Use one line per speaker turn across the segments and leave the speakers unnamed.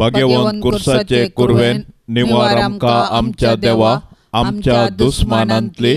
भाग्यवंत कुर्साचे कुरवेन निवार आमकां आमच्या देवा आमच्या दुस्मानांतली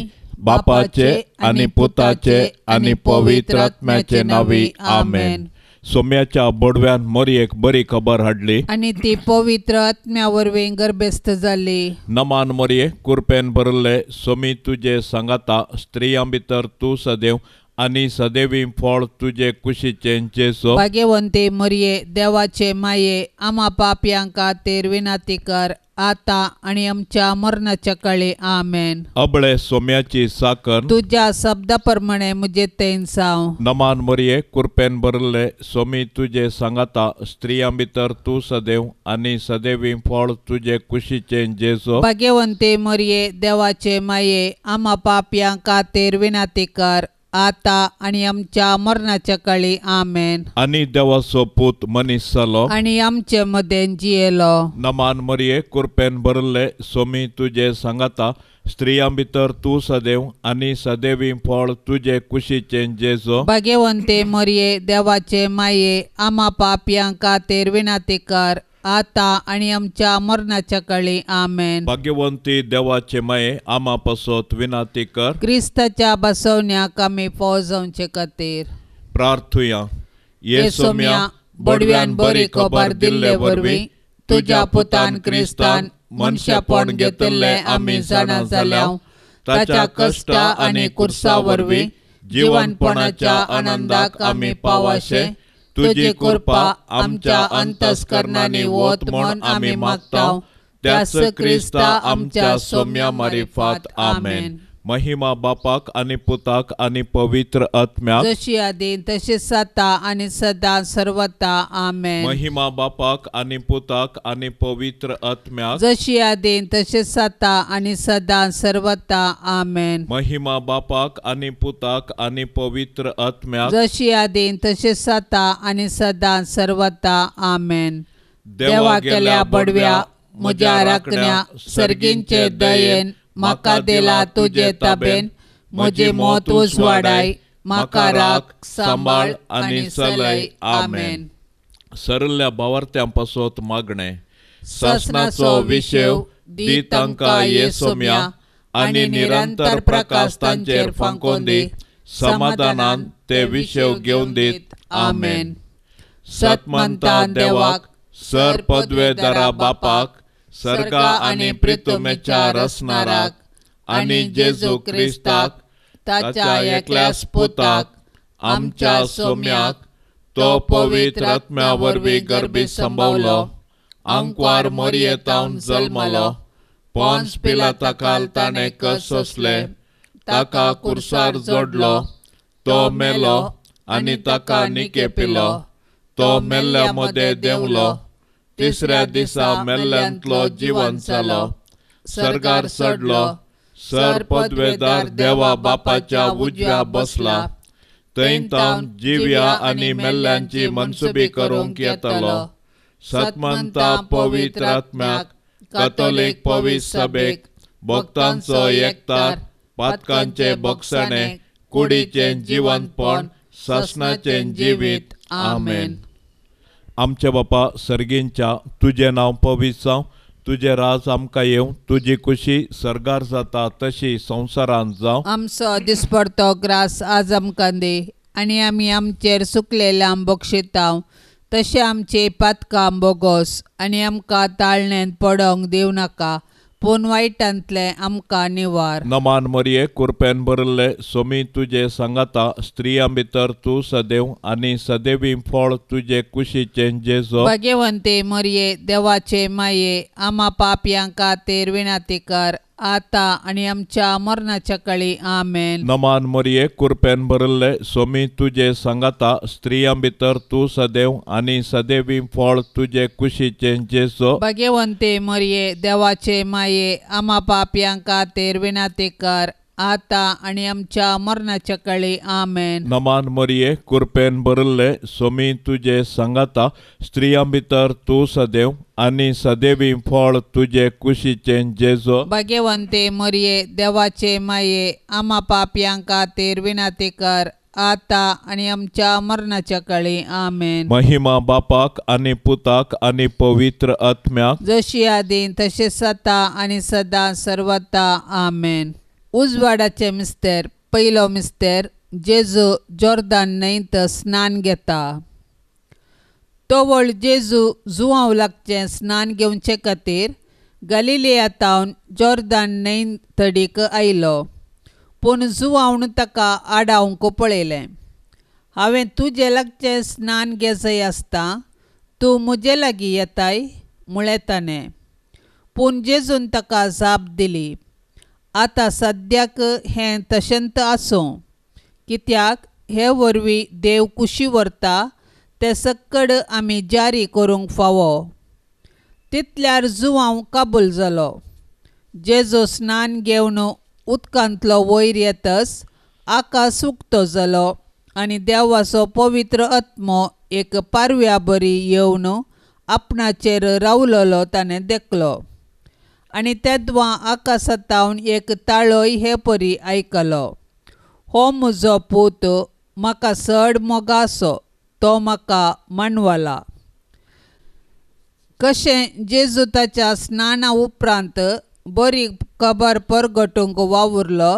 बापाचे आनी पुताचे आनी पवित्र आत्म्याचे नांवी आमेन. सोम्याच्या बोडव्यान मोरयेक बरी खबर हाडली
आनी ती पवित्र आत्म्या वरवीं गर्भस्थ जाली.
नमान मोरये कुरपेन भरले सोमी तुजे सांगाता स्त्रियां भितर तूं सदैव आनी सदैवी फळ तुजे कुशीचें जेजू.
भाग्यवंती मोरये देवाचे माये आमा पापयां खातीर विनंती कर आता आनी आमच्या मरणाच्या काळी आमेन.
अबळे सोम्याची साकर
तुज्या शब्दा प्रमाणे म्हजे तेन जावं.
नमान मोरये कुरपेन भरले सोमी तुजे सांगाता स्त्रियां भितर तूं सदैव आनी सदैवी फळ तुजे कुशीचें जेजू.
भाग्यवंती मोरये देवाचे माये आमा पापयां खातीर विनंती कर आता आनी आमच्या मरणाच्या काळी आमेन.
आनी देवाचो पूत मनीस जालो
आनी आमचे मदें जियेलो.
नमान मोरये कुरपेन भरले सोमी तुजे सांगाता स्त्रियां भितर तूं सदैव आनी सदैवी फळ तुजे कुशीचें जेजू.
भाग्यवंती मोरये देवाचे माये आमा पापयां खातीर विनंती कर आता आनी आमच्या मरणाच्या काळी आमेन.
भाग्यवंती देवाचे माये आमा पासत विनंती कर.
क्रिस्ताच्या बसवण्याक आमी फाव जावचे खातीर
प्रार्थुया.
ये सोम्या बडव्यान बरी खबर दिल्ले वरवीं तुज्या पुतान क्रिस्तान मनशापण घेतिल्लें आमी जाणा जाल्या. ताच्या कश्टा आनी कुर्सा वरवीं जिवनपणाच्या आनंदाक आमी पावाशे तुजी कृपा आमच्या अंतस्करणांनी वत म्हूण आमी मागता.
त्याच क्रिस्ता आमच्या सोम्या मारिफात आमेन. महिमा बापाक आनी पुताक आनी पवित्र आत्म्याक
जशी आदी तशी सता आनी सदा सर्वता आमेन.
महिमा बापाक आनी पुताक आनी पवित्र आत्म्याक
जशी आदी तशी सता आनी सदा सर्वता आमेन.
महिमा बापाक आनी पुताक आनी पवित्र आत्म्याक
जशी आदी तशी सता आनी सदा सर्वता आमेन. देवा केल्या बडव्या म्हज्या राखण्या सर्गींचे दयेन म्हाका दिला तुजे ताबेन म्हजी मौत उजवाडाय म्हाका राख सांबाळ आनी चलय आमेन.
सरल्या भावार्थ्यां पासत मागणें. सासणाचो विशेव दी तांकां ये सोम्या आनी निरंतर प्रकाश तांचेर फांकोवन दी. समाधानान ते विशेव घेवन दीत आमेन. सतमंता देवाक सर पदवेदारा बापाक सर्गा आनी प्रितुमेच्या रसणाराक आनी जेजू क्रिस्ताक ताच्या एकल्याच पुताक आमच्या सोम्याक तो पवित्र आत्म्या वरवीं गर्भी संभवलो आंकवार मोरयेतावन जल्मलो पोन्स पिलाता खाल ताणें कश्ट सोंसले ताका कुर्सार जोडलो तो मेलो आनी ताका निके पिलो तो मेल्ल्या मदें देंवलो तिसऱ्या दिसा मेल्ल्यांतलो जिवन जालो सर्गार चडलो सर पदवेदार देवा बापाच्या उजव्या बसला थंय तावन जिव्या आनी मेल्ल्यांची मनसुबी करूंक येतलो. सतमंता पवित्र आत्म्याक कथोलीक पवित्र सभेक भक्तांचो एकतार पातकांचे बक्षणे कुडीचें जिवनपण सासणाचें जिवीत आमेन. आमच्या बापा सर्गींच्या तुजें नांव पवित्र जावं तुजें राज आमकां येवं तुजी खुशी सर्गार जाता तशी संवसारांत जावं.
आमचो दिसपडतो ग्रास आज आमकां दी आनी आमी आमचेर सुकलेल्या बक्षितां तशें आमचे पातकां बोगोस आनी आमकां ताळण्यांत पडोंक दिवं नाका पूण वायटांतलें आमकां निवार.
नमान मरये कुरपेन भरिल्ले सोमी तुजे सांगाता स्त्रियां भितर तूं सदैव आनी सदैवी फळ तुजे कुशीचें जेजो.
भाग्यवंते मरये देवाचे माये आमा पापयां खातीर विनंती कर आता आनी आमच्या मरणाच्या काळी आमेन.
नमान मरये कुरपेन भरिल्ले सोमी तुजे सांगाता स्त्रियां भितर तूं सदैव आनी सदैवी फळ तुजे कुशीचें जेजो.
भाग्यवंते मरये देवाचे माये आमा पापयां खातीर विनंती कर आता आनी आमच्या मरणाच्या काळी आमेन.
नमान मरये कुरपेन भरिल्ले सोमी तुजे सांगाता स्त्रियां भितर तूं सदैव आनी सदैवी फळ तुजे कुशीचें जेजो.
भाग्यवंते मरये देवाचे माये आमा पापयां खातीर विनंती कर आता आनी आमच्या मरणाच्या काळी. आमेन.
महिमा बापाक आनी पुताक आनी पवित्र आत्म्याक,
जशी आदी तशें सता आनी सदां सर्वता. आमेन. उजवाडाचे मिस्तेर. पयलो मिस्तेर. जेजू जोर्दान न्हंयत स्नान घेता. तोवळ जेजू जुवांव लागचें स्नान घेवचे खातीर गलिलिया तावन जोर्दान न्हंय तडीक आयलो. पूण जुवावन ताका आडावंक पळयलें. हांवें तुजे लागचें स्नान घेजय आसता तूं म्हजे लागीं येताय म्हळें ताणें. पूण जेजून ताका जाप दिली, आतां सद्याक हें तशेंत आसूं, कित्याक हे वरवीं देव कुशी व्हरता तें सक्कड आमी जारी करूंक फावो. तितल्यार जुवांव काबूल जालो. जेजू स्नान घेवन उदकांतलो वयर येतच आकाश उक्तो जालो आनी देवाचो पवित्र आत्मो एक पारव्या बरी येवन आपणाचेर रावलोलो ताणें देखलो. आनी तेदवां आकाशांतावन एक ताळोय हे परी आयकलो, हो म्हजो पूत, म्हाका चड मोगासो, तो म्हाका मानवला. कशें जेजू ताच्या स्नाना उपरांत बरी खबर परगटूंक वावुरलो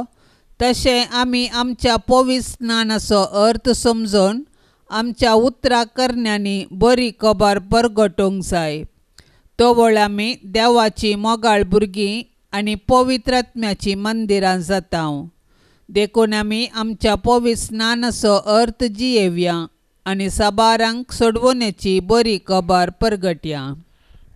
तशें आमी आमच्या पवित्र स्नानाचो अर्थ समजून आमच्या उतरा करण्यांनी बरी खबर परगटूंक जाय. तवळ आमी देवाची मोगाळ भुरगीं आनी पवित्र आत्म्याचीं मंदिरां जाता. देखून आमी आमच्या पवित्र स्नानाचो अर्थ जियेवया आनी साबारांक सोडवण्याची बरी खबर परगटया.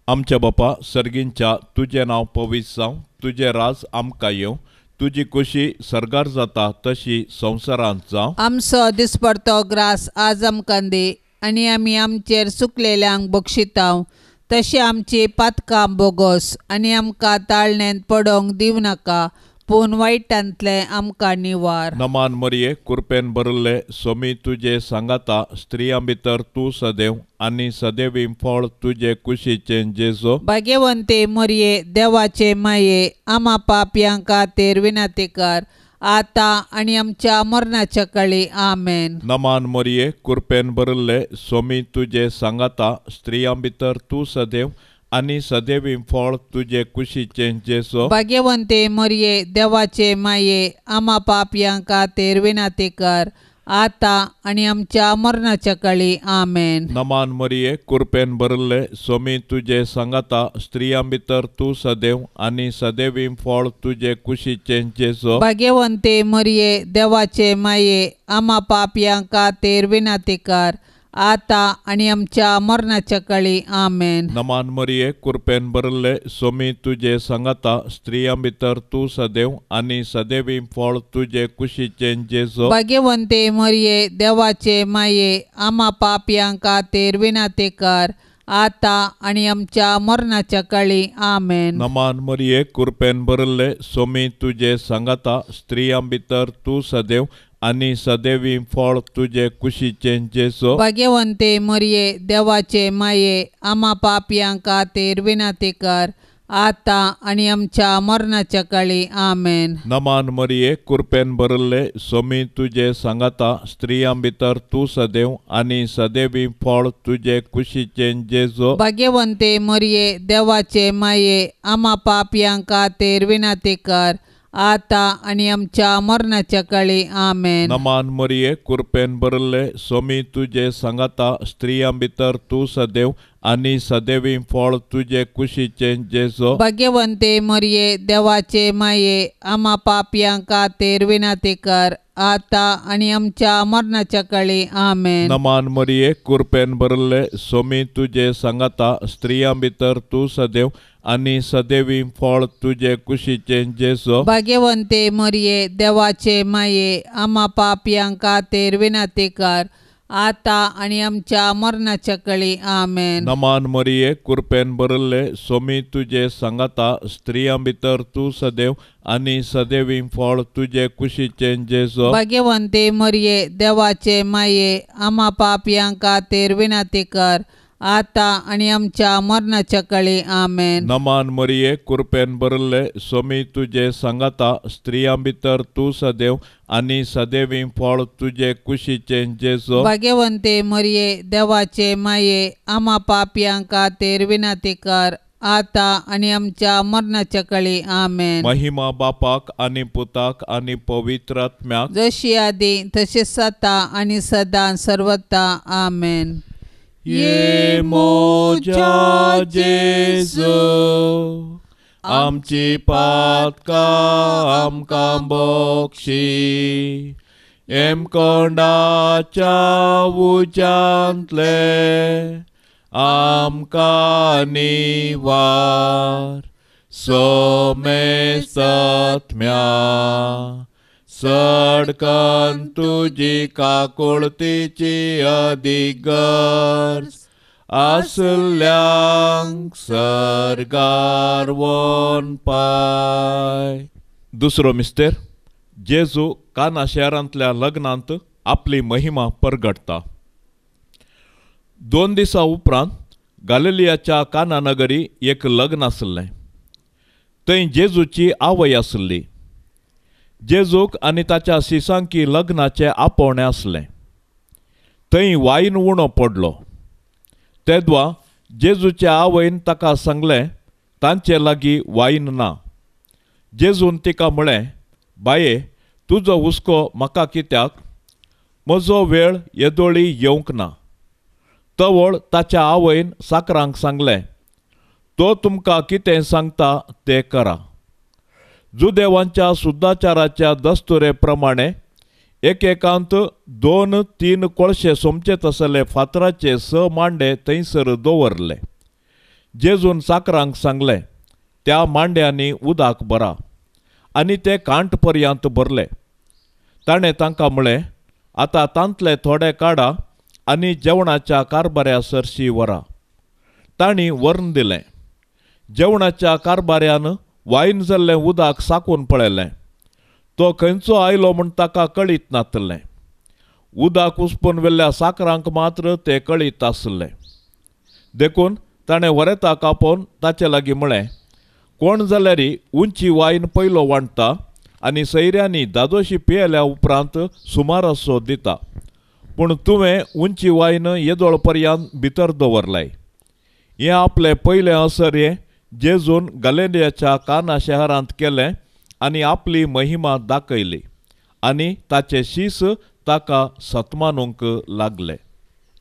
आमच्या बापा सर्गींच्या, तुजें नांव पवित्र जावं, तुजें राज आमकां येवं, तुजी कुशी सर्गार जाता तशी संवसारांत जावं.
आमचो दिसपडतो ग्रास आज आमकां दी आनी आमी आमचेर चुकलेल्यांक बक्षितांव तशी आमची पातकां बोगोस आनी आमकां ताळण्यांत पडोवंक दिवं नाका, पूण वायटांतलें आमकां निवार.
नमान मरिये, कुरपेन भरिल्ले, सोमी तुजे सांगाता, स्त्रियां भितर तूं सदैव आनी सदैवी फळ तुजे कुशीचें जेजू.
भाग्यवंते मरिये, देवाचे माये, आमा पापयां खातीर विनंती कर, आतां आनी आमच्या मरणाच्या काळी. आमेन.
नमान मरिये, कुरपेन भरिल्ले, सोमी तुजे सांगाता, स्त्रियां भितर तूं सदैव आनी सदैवी फळ तुजे कुशीचें जेजू.
भाग्यवंते मरिये, देवाचे माये, आमा पापयां खातीर विनंती कर, आतां आनी आमच्या मरणाच्या काळी. आमेन.
नमान मरिये, कुरपेन भरिल्ले, सोमी तुजे सांगाता, स्त्रियां भितर तूं सदैव आनी सदैवी फळ तुजे कुशीचें जेजू.
भाग्यवंते मरिये, देवाचे माये, आमा पापयां खातीर विनंती कर, आतां आनी आमच्या मरणाच्या काळी. आमेन.
नमान मरिये, कुरपेन भरिल्ले, सोमी तुजे सांगाता, स्त्रियां भितर तूं सदैव आनी सदैवी फळ तुजे कुशीचें जेजू.
भाग्यवंते मरिये, देवाचे माये, आमा पापयां खातीर विनंती कर, आतां आनी आमच्या मरणाच्या काळी. आमेन.
नमान मरिये, कुरपेन भरिल्ले, सोमी तुजे सांगाता, स्त्रियां भितर तूं सदैव आनी सदैवी फळ तुजे कुशीचें जेजू.
भाग्यवंते मरिये, देवाचे माये, आमा पापयां खातीर विनंती कर, आतां आनी आमच्या मरणाच्या काळी. आमेन.
नमान मरिये, कुरपेन भरिल्ले, सोमी तुजे सांगाता, स्त्रियां भितर तूं सदैव आनी सदैवी फळ तुजे कुशीचें जेजू.
भाग्यवंते मरिये, देवाचे माये, आमा पापयां खातीर विनंती कर, आतां आनी आमच्या मरणाच्या काळी. आमेन.
नमान मरिये, कुरपेन भरिल्ले, सोमी तुजे सांगाता, स्त्रियां भितर तूं सदैव आनी सदैवी फळ तुजे कुशीचें जेजू.
भाग्यवंते मरिये, देवाचे माये, आमा पापयां खातीर विनंती कर, आतां आनी आमच्या मरणाच्या काळी. आमेन.
नमान मरिये, कुरपेन भरिल्ले, सोमी तुजे सांगाता, स्त्रियां भितर तूं सदैव आनी सदैवी फळ तुजे कुशीचें जेजू.
भाग्यवंते मरिये, देवाचे माये, आमा पापयां खातीर विनंती कर, आतां आनी आमच्या मरणाच्या काळी. आमेन.
नमान मरिये, कुरपेन भरिल्ले, सोमी तुजे सांगाता, स्त्रियां भितर तूं सदैव आनी सदैवी फळ तुजे कुशीचें जेजू.
भाग्यवंते मरिये, देवाचे माये, आमा पापयां खातीर विनंती कर, आतां आनी आमच्या मरणाच्या काळी. आमेन.
नमान मरिये, कृपेन भरिल्ले, स्वामी तुजे सांगाता, स्त्रियां भितर तूं सदैव आनी सदैवी फळ तुजे कुशीचें जेजू.
भाग्यवंते मरिये, देवाचे माये, आमा पापयां खातीर विनंती कर, आतां आनी आमच्या मरणाच्या काळी. आमेन.
महिमा बापाक आनी पुताक आनी पवित्र आत्म्याक,
जशी आदी तशीच आतां आनी सदां सर्वता. आमेन.
ये मोजा जेजू, आमची पातकां आमकां बक्षी, हेमकोंडाच्या उज्यांतले आमकां निवार, सोमेस्तात्म्या सडकन तुजी काकुळतीची अदीक गरज आसल्यांक सर्गार वोन पाय. दुसरो मिस्तेर, जेजू काना शहरांतल्या लग्नांत आपली महिमा परगटता. 2 दिसां उपरांत गालिलियाच्या काना नगरी एक लग्न आसलें. थंय जेजूची आवय आसली. जेजूक आनी ताच्या शिसांकी लग्नाचें आपोवणें आसलें. थंय वायन उणो पडलो. तेदवा जेजूच्या आवयन ताका सांगलें, तांचे लागीं वायन ना. जेजून तिका म्हळें, बाये, तुजो हुस्को म्हाका कित्याक? म्हजो वेळ येदोळी येवंक ना. तवळ ताच्या आवयन साकरांक सांगलें, तो तुमकां कितें सांगता तें करा. जुदेवांच्या सुद्दाचाराच्या दस्तुरे प्रमाणे एकेकांत 2-3 कोळशे सोमचे तसले फातराचे 6 मांडे थंयसर दवरले. जेजून साकरांक सांगलें, त्या मांड्यांनी उदक भरा, आनी ते कांठ पर्यंत भरले. ताणें तांकां म्हळें, आतां तांतले थोडे काडा आनी जेवणाच्या कारभाऱ्या सरशी व्हरा. तांणी व्हरून दिलें. जेवणाच्या कारभाऱ्यान वायन जाल्लें उदक साकून पळयलें. तो खंयचो आयलो म्हूण ताका कळीत नातलें. उदक उसपून वेल्ल्या साकरांक मात्र तें कळीत आसलें. देखून ताणें वरेताक आपोवन ताचे लागीं म्हळें, कोण जाल्यार उंची वायन पयलो वांट्टा आनी सैऱ्यांनी दादोशी पियेल्या उपरांत सुमारासो दिता, पूण तुवें उंची वायन येदोळ पर्यंत भितर दवरलाय. हें आपलें पयलें असर हें जेजून गालिलियाच्या काना शहरांत केलें आनी आपली महिमा दाखयली, आनी ताचे शीस ताका सत्मानूंक लागले.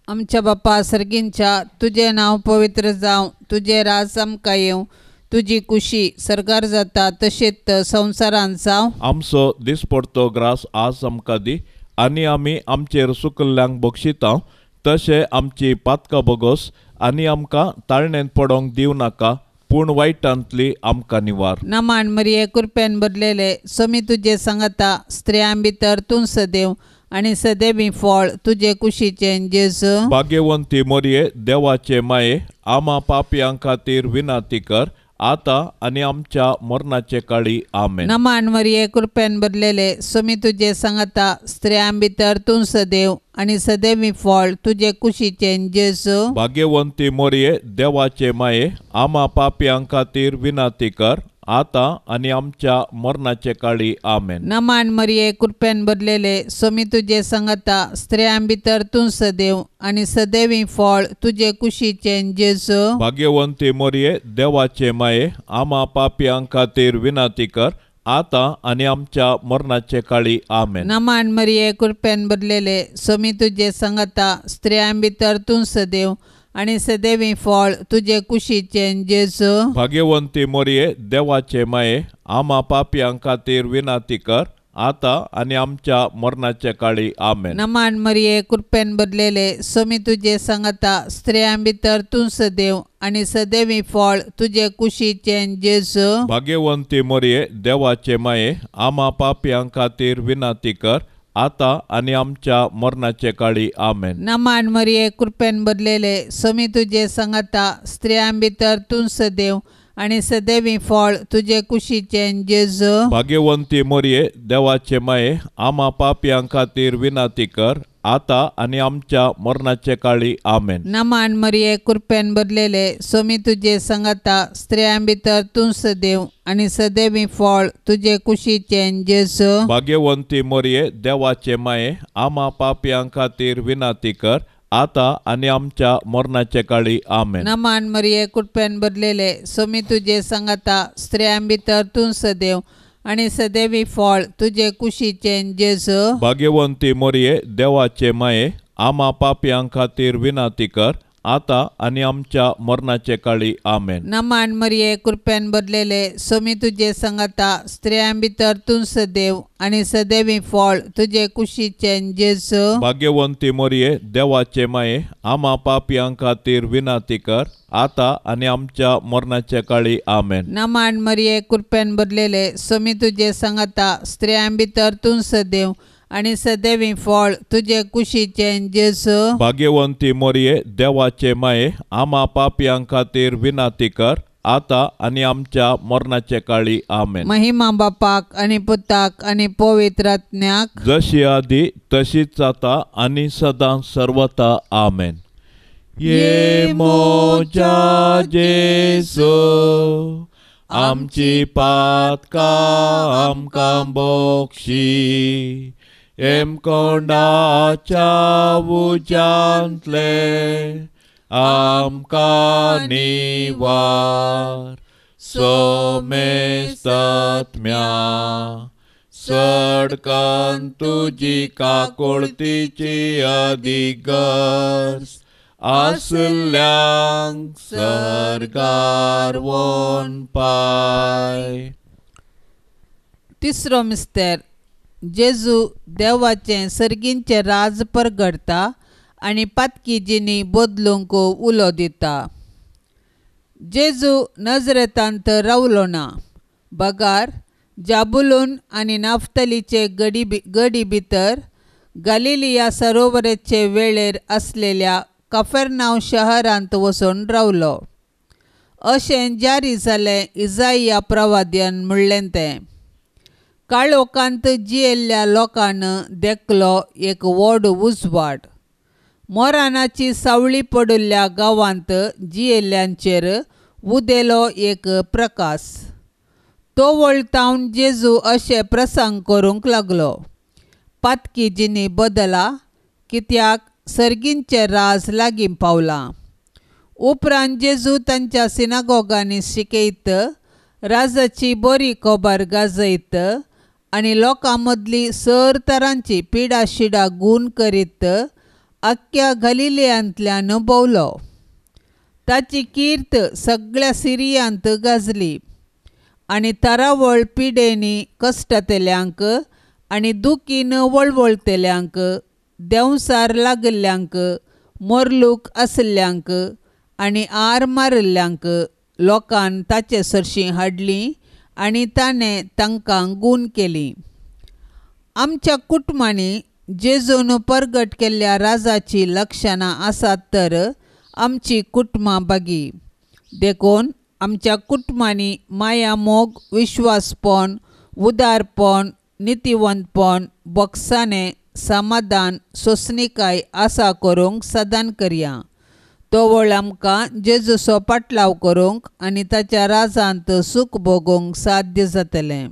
आमच्या बापा सर्गींच्या, तुजें नांव पवित्र जावं, तुजें राज आमकां येवं, तुजी कुशी सर्गार जाता तशेंच संवसारांत जावं.
आमचो दिसपडतो ग्रास आज आमकां दी, आनी आमी आमचेर सुकल्ल्यांक बक्षिता तशें आमची पातकां बगोस, आनी आमकां ताळणेंत पडोंक दिवं नाका, पूण वायटांतली आमकां निवार.
नमान मरिये, कृपेन भरलेले, स्वामी तुजे सांगाता, स्त्रियां भितर तूं सदैव आनी सदैवी फळ तुजे कुशीचें जेजू.
भाग्यवंती मरिये, देवाचे माये, आमा पापयां खातीर विनंती कर, आतां आनी आमच्या मरणाचे काळी. आमेन.
नमान मरिये, कृपेन भरलेले, स्वामी तुजे सांगाता, स्त्रियां भितर तूं सदैव आनी सदैवी फळ तुजे कुशीचें जेजू.
भाग्यवंती मरिये, देवाचे माये, आमा पापयां खातीर विनंती कर, आतां आनी आमच्या मरणाचे काळी. आमेन.
नमान मरिये, कृपेन भरलेले, स्वामी तुजे सांगाता, स्त्रियां भितर तूं सदैव आनी सदैवी फळ तुजे कुशीचें जेजू.
भाग्यवंती मरिये, देवाचे माये, आमा पापयां खातीर विनंती कर, आतां आनी आमच्या मरणाचे काळी. आमेन.
नमान मरिये, कृपेन भरलेले, स्वामी तुजे सांगाता, स्त्रियां भितर तूं सदैव आनी सदैवी फळ तुजे कुशीचें जेजू.
भाग्यवंती मरिये, देवाचे माये, आमा पापयां खातीर विनंती कर, आतां आनी आमच्या मरणाचे काळी. आमेन.
नमान मरिये, कृपेन भरलेले, स्वामी तुजे सांगाता, स्त्रियां भितर तूं सदैव आनी सदैवी फळ तुजे कुशीचें जेजू.
भाग्यवंती मरिये, देवाचे माये, आमा पापयां खातीर विनंती कर, आतां आनी आमच्या मरणाचे काळी. आमेन.
नमान मरिये, कृपेन भरलेले, स्वामी तुजे सांगाता, स्त्रियां भितर तूं सदैव आनी सदैवी फळ तुजे कुशीचें जेजू.
भाग्यवंती मरिये, देवाचे माये, आमा पापयां खातीर विनंती कर, आता आनी आमच्या मरणाचे काळी आमेन.
नमान मरिये कृपेन भरलेले सोमी तुजे संगता स्त्रियां भितर तूं सदैव आनी सदैवी फळ तुजे कुशीचें जेजू.
भाग्यवंती मरिये देवाचे माये आमा पापयां खातीर विनंती कर आता आनी आमच्या मरणाचे काळी आमेन.
नमान मरिये कृपेन भरलेले सोमी तुजे संगता स्त्रियां भितर तूं सदैव आनी सदैवी फळ तुजे कुशीचें जेजू.
भाग्यवंती मरिये देवाचे माये आमा पापयां खातीर विनंती कर आता आनी आमच्या मरणाचे काळी आमेन.
नमान मरिये कृपेन भरलेले सोमी तुजे संगता स्त्रियां भितर तूं सदैव आनी सदैवी फळ तुजे कुशीचें जेजू.
भाग्यवंती मरिये देवाचे माये आमा पापयां खातीर विनंती कर आता आनी आमच्या मरणाचे काळी आमेन.
नमान मरिये कृपेन भरलेले सोमी तुजे संगता स्त्रियां भितर तूं सदैव आनी सदैवी फळ तुजे कुशीचें जेजू.
भाग्यवंती मरिये देवाचे माये आमा पापयां खातीर विनंती कर आता आनी आमच्या मरणाचे काळी आमेन.
महिमा बापाक आनी पुताक आनी पवित्र आत्म्याक,
जशी आदी तशीच आता आनी सदां सर्वता आमेन. ये मोजा जेजू आमची पातकां आमकां बक्षी हेमकोंडाच्या उज्यांतले आमकां निवार सोमेस्तात्म्या सडकन तुजी काकुळतीची अधिगर्ज आसल्यांक सरगार वोन पाय.
तिसरो मिस्तेर जेजू देवाचें सर्गींचें राज परगडता आनी पातकी जिणी बदलूंक उलो दिता. जेजू नजरेतांत रावलो ना बगार जाबुलून आनी नाफ्तलीचे गडी भितर गालिलिया सरोवराचे वेळेर आसलेल्या कफेरनाव शहरांत वचून रावलो. अशें जारी जालें इजाइया प्रवाद्यान म्हणलें तें. काळोखांत जियेल्ल्या लोकान देखलो एक व्हड उजवाड. मोरानाची सावळी पडिल्ल्या गांवांत जियेल्ल्यांचेर उदेलो एक प्रकाश. तो वळतावन जेजू अशें प्रसंग करूंक लागलो, पातकी जिणी बदला कित्याक सर्गींचें राज लागीं पावलां. उपरांत जेजू तांच्या सिनागोगांनी शिकयत राजाची बरी खबर गाजयत आनी लोकां मदली सर तरांची पिडा शिडा गूण करीत आख्ख्या गलिलियांतल्यान भोंवलो. ताची कीर्त सगळ्या सिरियांत गाजली आनी तरावळ पिडेनी कश्टतल्यांक आनी दुखीन वळवळतल्यांक देंवसार लागिल्ल्यांक मोरलूक आशिल्ल्यांक आनी आर मारिल्ल्यांक लोकान ताचे सरशीं हाडली आनी ताणें तांकां गूण केली. आमच्या कुटुंबांनी जेजून परगट केल्ल्या राजाची लक्षणां आसात तर आमची कुटुंबां बागी. देखून आमच्या कुटुंबांनी माया मोग विश्वासपण उदारपण नितीवंतपण बक्षाणें समाधान सोंसणीकाय आसा करूंक सदान करया. तोवळ आमकां जेजूचो पाटलाव करूंक आनी ताच्या राजांत सूख भोगूंक साध्य जातलें.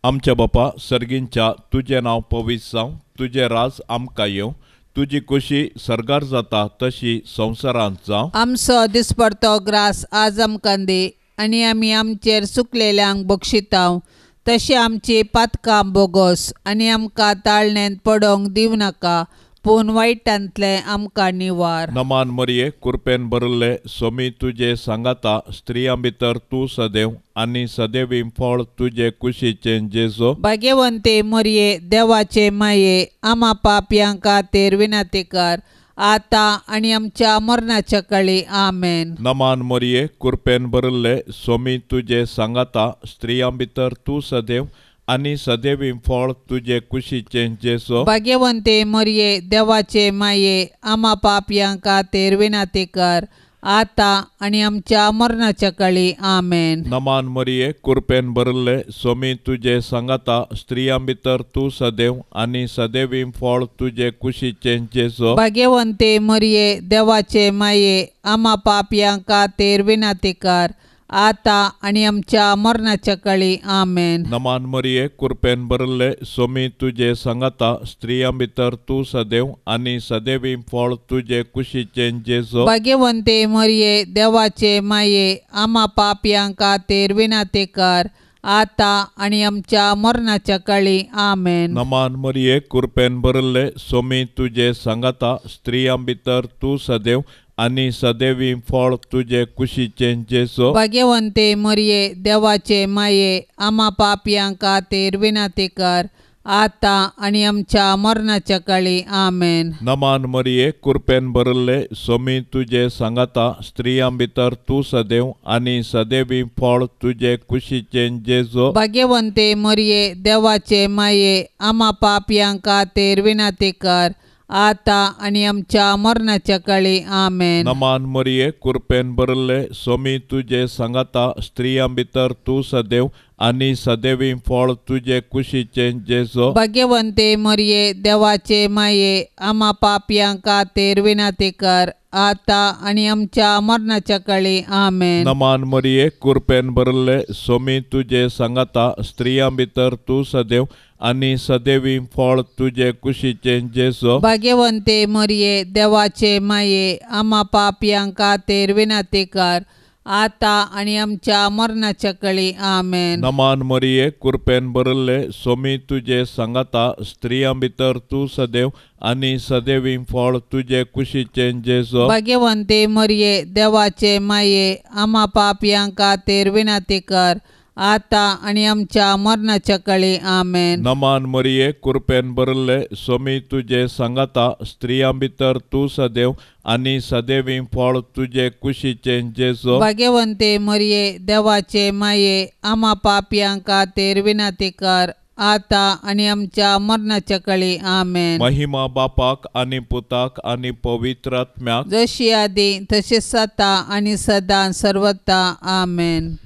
आमच्या बापा सर्गींच्या तुजें नांव पवित्र जावं, तुजें राज आमकां येवं, तुजी खुशी सर्गार जाता तशी संवसारांत जावं.
आमचो दिसपडतो ग्रास आज आमकां दी आनी आमी आमचेर चुकलेल्यांक बक्षितांव तशें आमची पातकां बोगोस आनी आमकां ताळण्यांत पडोवंक दिवं नाका पूण वायटांतलें आमकां निवार.
नमान मरिये कुरपेन भरिल्ले सोमी तुजे सांगाता स्त्रियां भितर तूं सदैव आनी सदैवी फळ तुजे कुशीचें जेजू.
भाग्यवंते मरिये देवाचे माये आमा पापयां खातीर विनंती कर आतां आनी आमच्या मरणाच्या काळी. आमेन.
नमान मरिये कुरपेन भरिल्ले सोमी तुजे सांगाता स्त्रियां भितर तूं सदैव आनी सदैवी फळ तुजे कुशीचें जेजू.
भाग्यवंते मरिये देवाचे माये आमा पापयां खातीर विनंती कर आतां आनी आमच्या मरणाच्या काळी. आमेन.
नमान मरिये, कृपेन भरिल्ले, स्वामी तुजे सांगाता, स्त्रियां भितर तूं सदैव आनी सदैवी फळ तुजे कुशीचें जेजू.
भाग्यवंते मरिये, देवाचे माये, आमा पापयां खातीर विनंती कर, आतां आनी आमच्या मरणाच्या काळी. आमेन.
नमान मरिये, कृपेन भरिल्ले, स्वामी तुजे सांगाता, स्त्रियां भितर तूं सदैव आनी सदैवी फळ तुजे कुशीचें जेजू.
भाग्यवंते मरिये, देवाचे माये, आमा पापयां खातीर विनंती कर, आतां आनी आमच्या मरणाच्या काळी. आमेन.
नमान मरिये, कृपेन भरिल्ले, स्वामी तुजे सांगाता, स्त्रियां भितर तूं सदैव आनी सदैवी फळ तुजे कुशीचें जेजू.
भाग्यवंते मरिये, देवाचे माये, आमा पापयां खातीर विनंती कर, आतां आनी आमच्या मरणाच्या काळी. आमेन.
नमान मरिये, कृपेन भरिल्ले, स्वामी तुजे सांगाता, स्त्रियां भितर तूं सदैव आनी सदैवी फळ तुजे कुशीचें जेजू.
भाग्यवंते मरिये, देवाचे माये, आमा पापयां खातीर विनंती कर, आतां आनी आमच्या मरणाच्या काळी. आमेन.
नमान मरिये, कृपेन भरिल्ले, स्वामी तुजे सांगाता, स्त्रियां भितर तूं सदैव आनी सदैवी फळ तुजे कुशीचें जेजू.
भाग्यवंते मरिये, देवाचे माये, आमा पापयां खातीर विनंती कर, आतां आनी आमच्या मरणाच्या काळी. आमेन.
नमान मरिये, कृपेन भरिल्ले, स्वामी तुजे सांगाता, स्त्रियां भितर तूं सदैव आनी सदैवी फळ तुजे कुशीचें जेजू.
भाग्यवंते मरिये, देवाचे माये, आमा पापयां खातीर विनंती कर, आतां आनी आमच्या मरणाच्या काळी. आमेन.
नमान मरिये, कृपेन भरिल्ले, स्वामी तुजे सांगाता, स्त्रियां भितर तूं सदैव आनी सदैवी फळ तुजे कुशीचें जेजू.
भाग्यवंते मरिये, देवाचे माये, आमा पापयां खातीर विनंती कर, आतां आनी आमच्या मरणाच्या काळी. आमेन.
नमान मरिये, कृपेन भरिल्ले, स्वामी तुजे सांगाता, स्त्रियां भितर तूं सदैव आनी सदैवी फळ तुजे कुशीचें जेजू.
भाग्यवंते मरिये, देवाचे माये, आमा पापयां खातीर विनंती कर, आतां आनी आमच्या मरणाच्या काळी. आमेन.
महिमा बापाक आनी पुताक आनी पवित्र आत्म्याक,
जशी आदी तशीच आतां आनी सदां सर्वता. आमेन.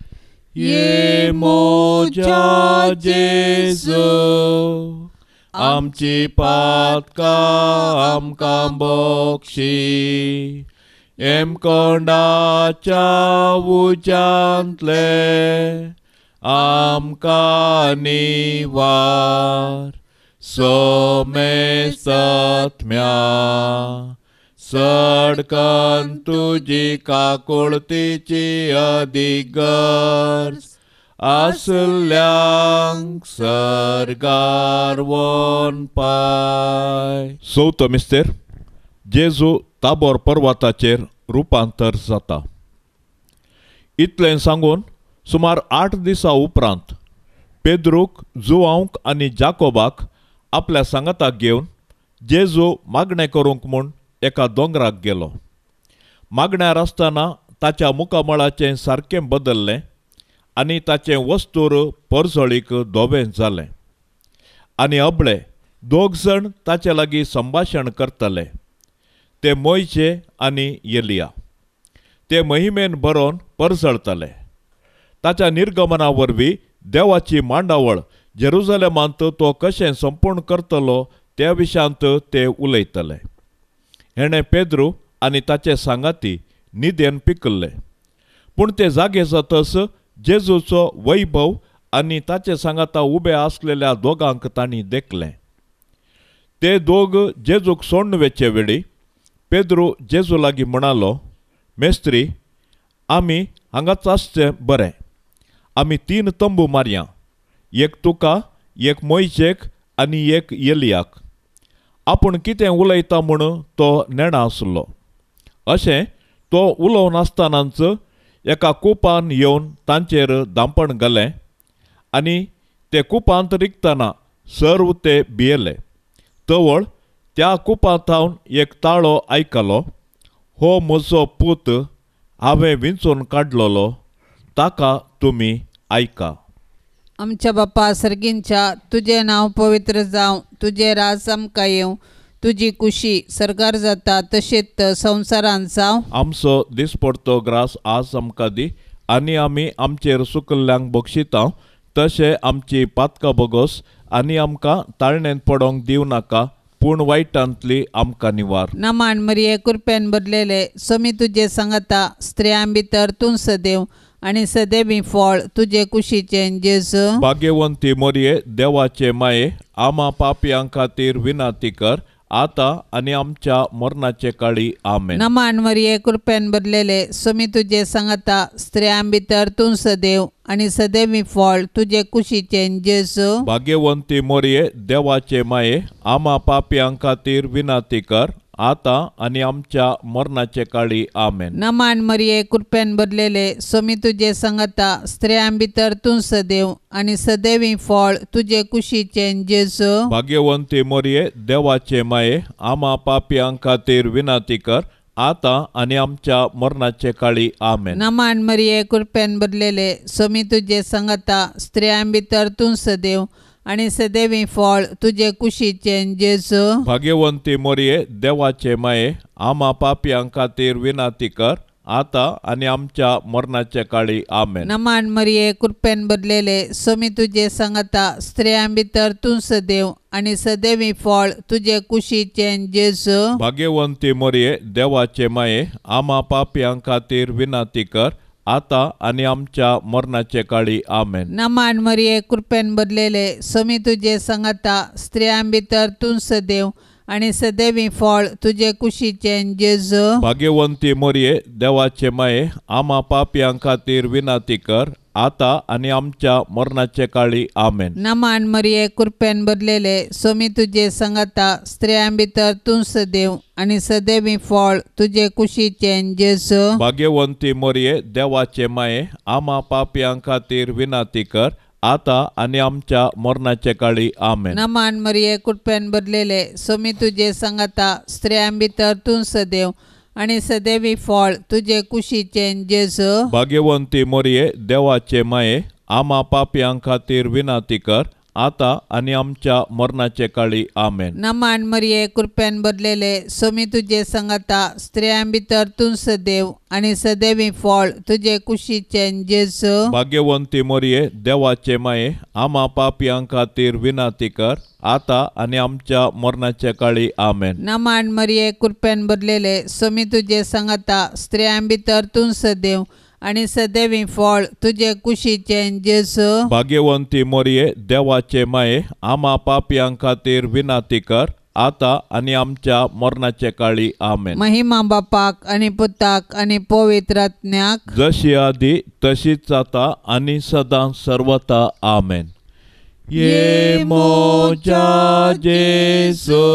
ये मोजा जेजू, आमची पातकां आमकां बक्षी, हेमकोंडाच्या उज्यांतले आमकां निवार, सोमेस्तात्म्या सडकन तुजी काकुळतीची अदीक गरज आसल्यांक सर्गार वन पाय. चवथो मिस्तेर, जेजू ताबोर पर्वताचेर रुपांतर जाता. इतलें सांगून सुमार 8 दिसां उपरांत पेद्रूक, जुवांक आनी जाकोबाक आपल्या सांगाताक घेवन जेजू मागणें करूंक म्हूण एका दोंगराक गेलो. मागण्यार आसतना ताच्या मुखामळाचें सारकें बदल्लें आनी ताचें वस्तूर परजळीक धवें जालें. आनी अबळे दोग जाण ताचे लागीं संभाशण करताले, ते मोयचे आनी एलिया. ते महिमेन बरोवन परजळताले. ताच्या निर्गमना वरवीं देवाची मांडावळ जेरुजलेमांत तो कशें संपूर्ण करतलो त्या विशयांत ते उलयतले. हेणें पेद्रू आनी ताचे सांगाती निदेन पिकल्ले, पूण ते जागे जातच जेजूचो वैभव आनी ताचे सांगाता उबे आसलेल्या दोगांक तांणी देखलें. ते दोग जेजूक सोडून वेचे वेळी पेद्रू जेजू लागीं म्हणालो, मेस्त्री, आमी हांगाच आसचें बरें. आमी 3 तंबू मारया, एक तुका, एक मोयजेक आनी एक एलियाक. आपूण कितें उलयता म्हूण तो नेणा आसलो. अशें तो उलोवन आसतनाच एका कुपान येवन तांचेर दांपण घालें आनी ते कुपांत रिगतना सर्व ते भियेले. तवळ त्या कुपांत एक ताळो आयकलो, हो म्हजो पूत, हांवें विंचून काडलेलो, ताका तुमी आयका.
आमच्या बापा सर्गींच्या, तुजें नांव पवित्र जावं, तुजें राज आमकां येवं, तुजी कुशी सरकार जाता तशेंच संवसारांत जावं.
आमचो दिसपडतो ग्रास आज आमकां दी आनी आमी आमचेर सुकल्ल्यांक बक्षिता तशें आमची पातकां बोगोस आनी आमकां ताळणेंत पडोंक दिवं नाका पूण वायटांतली आमकां निवार.
नमान मरिये कृपेन भरलेले समी तुजे सांगता स्त्रियां भितर तूं सदैव आनी सदैवी फळ तुजे कुशीचें जेजू.
भाग्यवंती मरिये देवाचे माये आमा पापयां खातीर विनंती कर आतां आनी आमच्या मरणाचे काळी. आमेन.
नमान मरिये कृपेन भरलेले समी तुजे सांगता स्त्रियां भितर तूं सदैव आनी सदैवी फळ तुजे कुशीचें जेजू.
भाग्यवंती मरिये देवाचे माये आमा पापयां खातीर विनंती कर आतां आनी आमच्या मरणाचे काळी. आमेन.
नमान मरिये कृपेन भरलेले समी तुजे सांगता स्त्रियां भितर तूं सदैव आनी सदैवी फळ तुजे कुशीचें जेजू.
भाग्यवंती मरिये देवाचे माये आमा पापयां खातीर विनंती कर आतां आनी आमच्या मरणाचे काळी. आमेन.
नमान मरिये कृपेन भरलेले समी तुजे सांगता स्त्रियां भितर तूं सदैव आनी सदैवी फळ तुजे कुशीचें जेजू.
भाग्यवंती मरिये देवाचे माये आमा पापयां खातीर विनंती कर आतां आनी आमच्या मरणाचे काळी. आमेन.
नमान मरिये कृपेन भरलेले समी तुजे सांगता स्त्रियां भितर तूं सदैव आनी सदैवी फळ तुजे कुशीचें जेजू.
भाग्यवंती मरिये देवाचे माये आमा पापयां खातीर विनंती कर आतां आनी आमच्या मरणाचे काळी. आमेन.
नमान मरिये कृपेन भरलेले समी तुजे सांगता स्त्रियां भितर तूं सदैव आनी सदैवी फळ तुजे कुशीचें जेजू.
भाग्यवंती मरिये देवाचे माये आमा पापयां खातीर विनंती कर आतां आनी आमच्या मरणाचे काळी. आमेन.
नमान मरिये कृपेन भरलेले समी तुजे सांगता स्त्रियां भितर तूं सदैव आनी सदैवी फळ तुजे कुशीचें जेजू.
भाग्यवंती मरिये देवाचे माये आमा पापयां खातीर विनंती कर आतां आनी आमच्या मरणाचे काळी. आमेन.
नमान मरिये कृपेन भरलेले समी तुजे सांगता स्त्रियां भितर तूं सदैव आनी सदैवी फळ तुजे कुशीचें जेजू.
भाग्यवंती मरिये देवाचे माये आमा पापयां खातीर विनंती कर आतां आनी आमच्या मरणाचे काळी. आमेन.
नमान मरिये कृपेन भरलेले समी तुजे सांगता स्त्रियां भितर तूं सदैव आनी सदैवी फळ तुजे कुशीचें जेजू.
भाग्यवंती मरिये देवाचे माये आमा पापयां खातीर विनंती कर आतां आनी आमच्या मरणाचे काळी. आमेन.
नमान मरिये कृपेन भरलेले समी तुजे सांगता स्त्रियां भितर तूं सदैव आनी सदैवी फळ तुजे कुशीचें जेजू.
भाग्यवंती मरिये देवाचे माये आमा पापयां खातीर विनंती कर आतां आनी आमच्या मरणाचे काळी. आमेन.
महिमा बापाक आनी पुताक आनी पवित्र आत्म्याक,
जशी आदी तशीच आतां आनी सदां सर्वता. आमेन. ये मोजा जेजू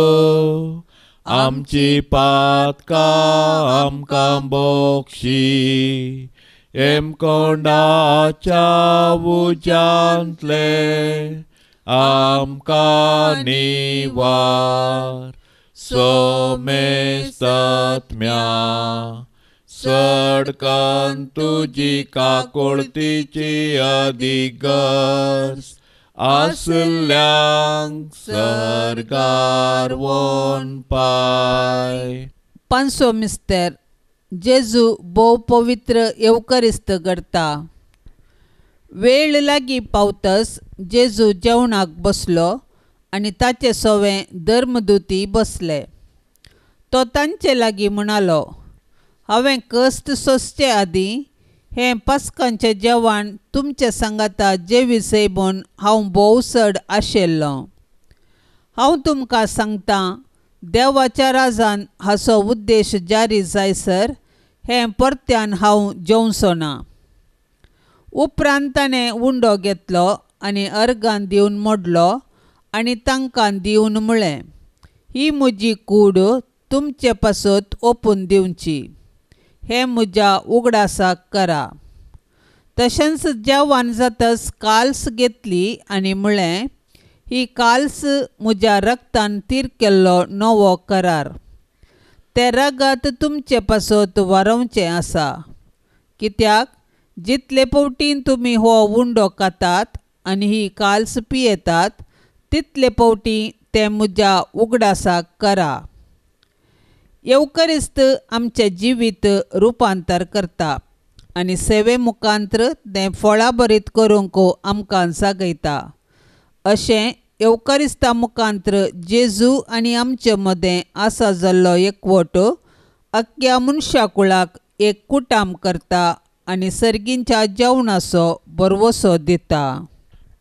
आमची पातकां आमकां बक्षी हेमकोंडाच्या उज्यांतले आमकां निवार सोमेस्तात्म्या सडकन तुजी काकुळतीची अधिगर्ज आसल्यांक सरगार वोन पाय.
पांचवो मिस्तर जेजू भोव पवित्र येवकरिस्त करता. वेळ लागीं पावतस जेजू जेवणाक बसलो आनी ताचे सोवे धर्मदुती बसले. तो तांचे लागीं म्हणालो, हांवें कश्ट सोंसचे आदीं हें पास्कांचें जेवण तुमचे सांगाता जेविसय म्हूण हांव भोव चड आशिल्लों. हांव तुमकां सांगतां, देवाच्या राजान हाचो उद्देश जारी जायसर हें परत्यान हांव जेवचो ना. उपरांत ताणें उंडो घेतलो आनी अर्गान दिवन मोडलो आनी तांकां दिवन म्हळें, ही म्हजी कूड तुमचे पासत ओपून दिवची, हें म्हज्या उगडासाक करा. तशेंच जेवण जातच काल्स घेतली आनी म्हळें, ही काल्स म्हज्या रक्तान तीर केल्लो नवो करार, तें रगत तुमचे पासत वारोवचें आसा. कित्याक जितले फावटीन तुमी हो उंडो खातात आनी ही काल्स पियेतात तितले फावटी तें म्हज्या उगडासाक करा. येवकरिस्त आमचें जिवीत रुपांतर करता आनी सेवे मुखांत्र तें फळाभरीत करूंक आमकां जागयता. अशें येवकरिस्ता मुखांत्र जेजू आनी आमचे मदें आसा जाल्लो एकवट अख्ख्या मनशा कुळाक एक कुटाम करता आनी सर्गींच्या जेवणाचो भरवसो दिता.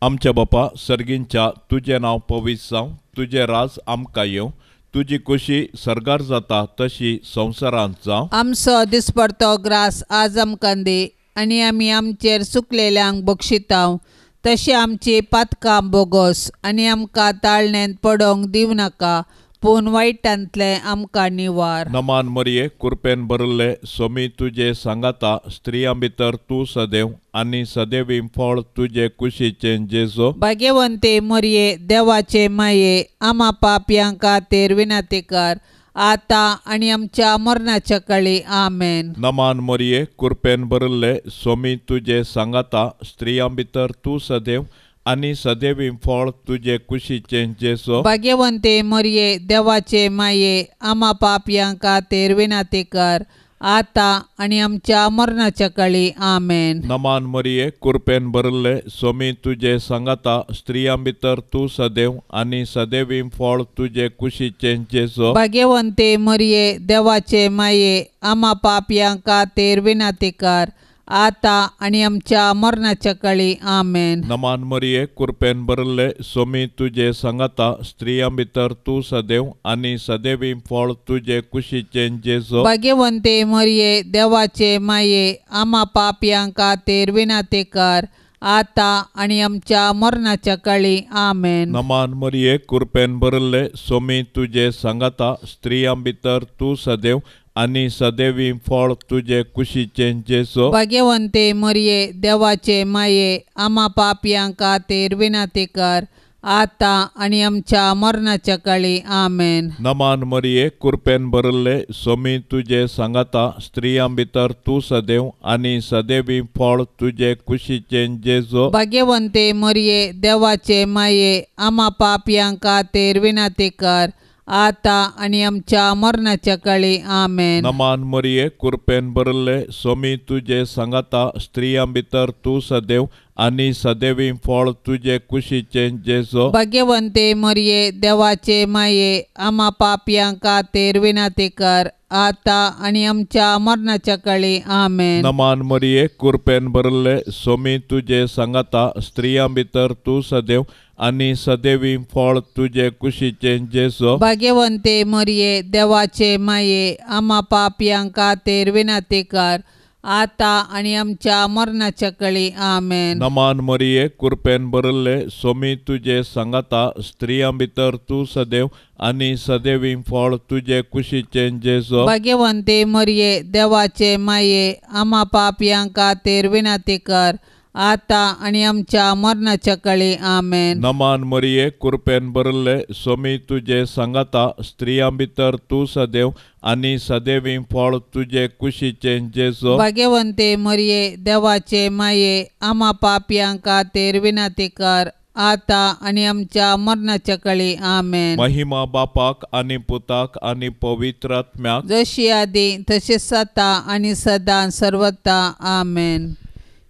आमच्या बापा सर्गींच्या, तुजें नांव पवित्र जावं, तुजें राज आमकां येवं, तुजी खुशी सर्गार जाता तशी संवसारांत जावं.
आमचो दिसपडतो ग्रास आज आमकां दी आनी आमी आमचेर चुकलेल्यांक बक्षितांव तशें आमची पातकां बोगोस आनी आमकां ताळण्यांत पडोंक दिवं नाका, पूण वायटांतलें आमकां निवार.
नमान मरिये, कुरपेन भरिल्ले, सोमी तुजे सांगाता, स्त्रियां भितर तूं सदैव आनी सदैवी फळ तुजे कुशीचें जेजो.
भाग्यवंते मरिये, देवाचे माये, आमा पापयां खातीर विनंती कर आतां आनी आमच्या मरणाच्या काळी. आमेन.
नमान मरिये, कुरपेन भरिल्ले, सोमी तुजे सांगाता, स्त्रियां भितर तूं सदैव आनी सदैवी फळ तुजे कुशीचें जेजो.
भाग्यवंते मरिये, देवाचे माये, आमा पापयां खातीर विनंती कर आतां आनी आमच्या मरणाच्या काळी. आमेन.
नमान मरिये, कुरपेन भरिल्ले, सोमी तुजे सांगाता, स्त्रियां भितर तूं सदैव आनी सदैवी फळ तुजे कुशीचें जेजो.
भाग्यवंते मरिये, देवाचे माये, आमा पापयां खातीर विनंती कर आतां आनी आमच्या मरणाच्या काळी. आमेन.
नमान मरिये, कुरपेन भरिल्ले, सोमी तुजे सांगाता, स्त्रियां भितर तूं सदैव आनी सदैवी फळ तुजे कुशीचें जेजो.
भाग्यवंते मरिये, देवाचे माये, आमा पापयां खातीर विनंती कर आतां आनी आमच्या मरणाच्या काळी. आमेन.
नमान मरिये, कुरपेन भरिल्ले, सोमी तुजे सांगाता, स्त्रियां भितर तूं सदैव आनी सदैवी फळ तुजे कुशीचें जेजो.
भाग्यवंते मरिये, देवाचे माये, आमा पापयां खातीर विनंती कर आतां आनी आमच्या मरणाच्या काळी. आमेन.
नमान मरिये, कुरपेन भरिल्ले, सोमी तुजे सांगाता, स्त्रियां भितर तूं सदैव आनी सदैवी फळ तुजे कुशीचें जेजो.
भाग्यवंते मरिये, देवाचे माये, आमा पापयां खातीर विनंती कर आतां आनी आमच्या मरणाच्या काळी. आमेन.
नमान मरिये, कुरपेन भरिल्ले, सोमी तुजे सांगाता, स्त्रियां भितर तूं सदैव आनी सदैवी फळ तुजे कुशीचें जेजो.
भाग्यवंते मरिये, देवाचे माये, आमा पापयां खातीर विनंती कर आतां आनी आमच्या मरणाच्या काळी. आमेन.
नमान मरिये, कुरपेन भरिल्ले, सोमी तुजे सांगाता, स्त्रियां भितर तूं सदैव आनी सदैवी फळ तुजे कुशीचें जेजो.
भाग्यवंते मरिये, देवाचे माये, आमा पापयां खातीर विनंती कर आतां आनी आमच्या मरणाच्या काळी. आमेन.
नमान मरिये, कुरपेन भरिल्ले, सोमी तुजे सांगाता, स्त्रियां भितर तूं सदैव आनी सदैवी फळ तुजे कुशीचें जेजो.
भाग्यवंते मरिये, देवाचे माये, आमा पापयां खातीर विनंती कर आतां आनी आमच्या मरणाच्या काळी. आमेन.
नमान मरिये, कुरपेन भरिल्ले, सोमी तुजे सांगाता, स्त्रियां भितर तूं सदैव आनी सदैवी फळ तुजे कुशीचें जेजो.
भाग्यवंते मरिये, देवाचे माये, आमा पापयां खातीर विनंती कर आतां आनी आमच्या मरणाच्या काळी. आमेन.
महिमा बापाक आनी पुताक आनी पवित्र आत्म्याक,
जशी आदी तशीच आतां आनी सदां सर्वता. आमेन.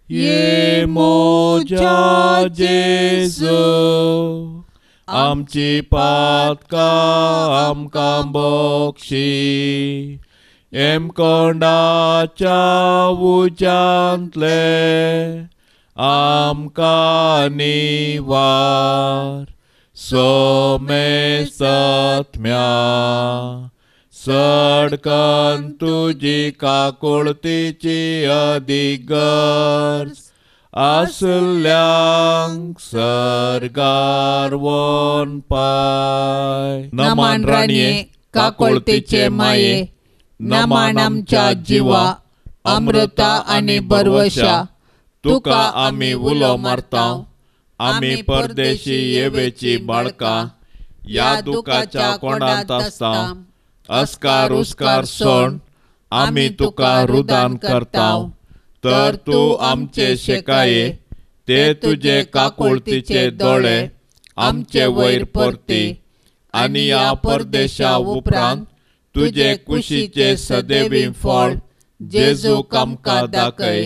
ये मोजा जेजू, आमची पातकां आमकां बक्षी, हेमकोंडाच्या उज्यांतले आमकां निवार, सोमेसत्म्या सडकन तुजी काकुळतीची अदीक गरज आसल्यांक सर्गार वन पाय.
नमान राणये, काकुळतीचे माये, नमान आमच्या जिवा, अमृता आनी बरवशा,
तुका आमी उलो मारता, आमी परदेशी येवेची बाळकां ह्या दुखाच्या कोंडांत आसता, अस्कार उस्कार सोण आमी तुका रुदान करता, तर तूं आमचे शेकाये ते तुजे काकुळतीचे दोळे आमचे वयर परती आनी ह्या परदेशा उपरांत तुजे कुशीचे सदैवी फळ जेजूक आमकां दाखय.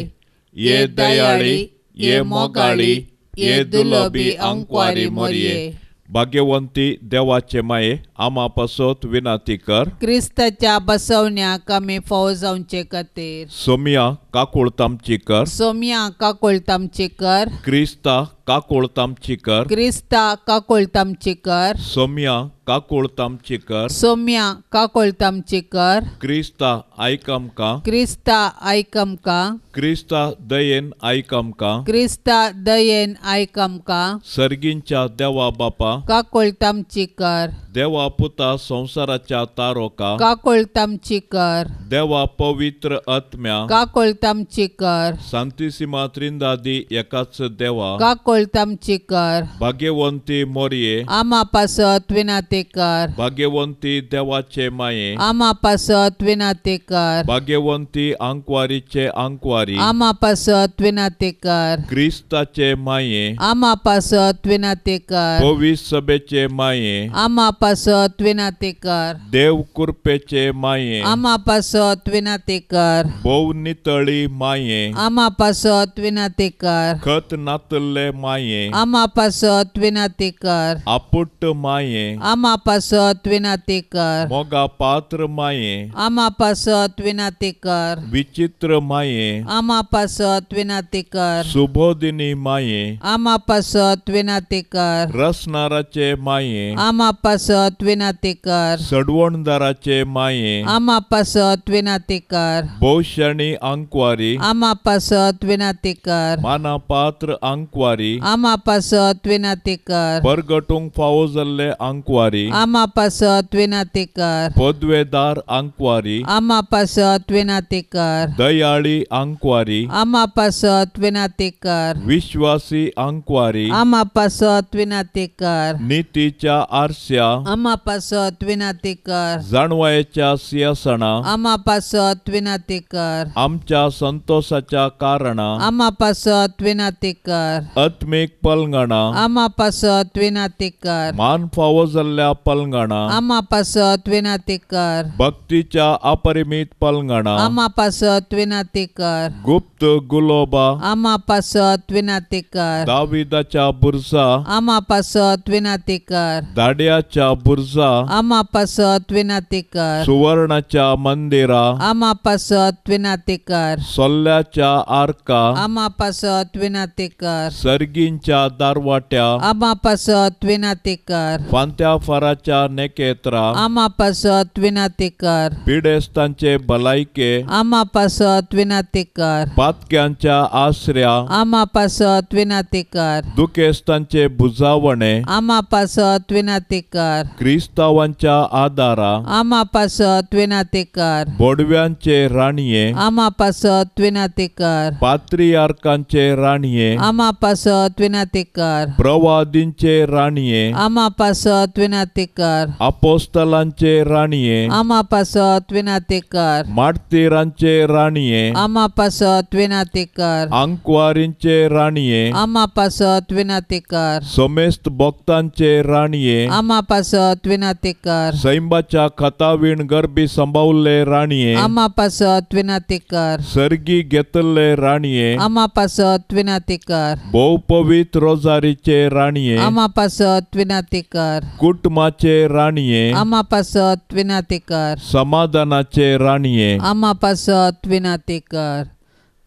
ये दयाळी, ये मोगाळी, ये दुलबी आंकवारी मोरये. भाग्यवंती देवाचे माये, आमा पासत विनंती कर.
क्रिस्ताच्या बसवण्याक आमी फावो जावचे खातीर.
सोमिया काकूळत आमची कर.
सोमिया काकूळत आमची कर.
क्रिस्ता काकूळत आमची कर.
क्रिस्ता काकूळत आमची कर.
सोमिया काकूळत आमची कर.
सोमिया काकूळत आमची कर.
क्रिस्ता आयक आमकां.
क्रिस्ता आयक आमकां.
क्रिस्ता दयेन आयक आमकां.
क्रिस्ता दयेन आयक आमकां.
सर्गींच्या देवा बापा,
काकूळत आमची कर.
देवा पुता संवसाराच्या तारोका,
काकूळत आमची कर.
देवा पवित्र आत्म्या,
काकूळत आमची कर.
सांतिसिमा त्रिंदादी एकाच देवा,
काकूळत आमची कर.
भाग्यवंती मोरये,
आमा पासत विनंती कर.
भाग्यवंती देवाचे माये,
आमा पासत विनंती कर.
भाग्यवंती आंकवारीचे आंकवारी,
आमा पासत विनंती कर.
क्रिस्ताचे माये,
आमा पासत विनंती कर.
पवित्र सभेचे माये,
आमा पासत विनंती कर.
देव कृपेचे माये,
आमा पासत विनंती कर.
भोव नितळी माये,
आमा पासत विनंती कर.
खत नातल्ले माये,
आमा पासत विनंती कर.
आपुट्ट माये,
आमा पासत विनंती कर.
मोगा पात्र माये,
आमा पासत विनंती कर.
विचित्र माये,
आमा पासत विनंती कर.
सुबोधिनी माये,
आमा पासत विनंती कर.
रसनाराचे माये,
आमा पासत विनंती कर.
सडवणदाराचे माये,
आमा पासत विनंती कर.
भोवशाणी आंकवारी,
आमा पासत विनंती कर.
मानापात्र आंकवारी,
आमा पासत विनंती कर.
परगटूंक फावो जाल्ले आंकवारी,
आमा पासत विनंती कर.
पदवेदार आंकवारी,
आमा पासत विनंती कर.
दयाळी आंकवारी,
आमा पासत विनंती कर.
विश्वासी आंकवारी,
आमा पासत विनंती कर.
नितीच्या आरस्या,
आमा पासत विनंती कर.
जाणवायेच्या सिंहासना,
आमा पासत विनंती कर.
आमच्या संतोषाच्या कारणा,
आमा पासत विनंती कर.
आत्मीक पलंगणा,
आमा पासत विनंती कर.
मान फावो जाल्ल्या पलंगणा,
आमा पासत विनंती कर.
भक्तीच्या अपरिमित पलंगणा,
आमा पासत विनंती कर.
गुप्त गुलोबा,
आमा पासत विनंती कर.
दाविदाच्या बुरजा,
आमा पासत विनंती कर.
दाड्याच्या बुरजा,
आमा पासत विनंती कर.
सुवर्णाच्या मंदिरा,
आमा पासत विनंती कर.
सोल्ल्याच्या आर्का,
आमा पासत विनंती कर.
सर्गींच्या दारवाट्या,
आमा पासत विनंती कर.
फांत्या फाराच्या नेकेत्रा,
आमा पासत विनंती कर.
पिडेस्तांचे भलायके,
आमा पासत विनंती कर.
पातक्यांच्या आसऱ्या,
आमा पासत विनंती कर.
दुखेस्तांचे भुजावणे,
आमा पासत विनंती कर.
क्रिस्तावांच्या आदारा,
आमा पासत विनंती कर.
बोडव्यांचे राणये,
आमा पासत विनंती कर.
पात्रियार्कांचे राणये,
आमा पासत विनंती कर.
प्रवादींचे राणये,
आमा पासत विनंती कर.
अपोस्तलांचे राणये,
आमा पासत विनंती कर.
मार्तीरांचे राणये,
आमा पासत विनंती कर.
आंकवारींचे राणये,
आमा पासत विनंती कर.
समेस्त भक्तांचे राणये,
आमा पासत विनंती कर.
सैंबाच्या खतावीण गर्भी संभावल्ले राणये,
आमा पासत विनंती कर.
सर्गी घेतल्ले राणये,
आमा पासत विनंती कर.
भोव पवित्र रोजारीचे राणये,
आमा पासत विनंती कर.
कुटुंबाचे राणये,
आमा पासत विनंती कर.
समाधानाचे राणये,
आमा पासत विनंती कर.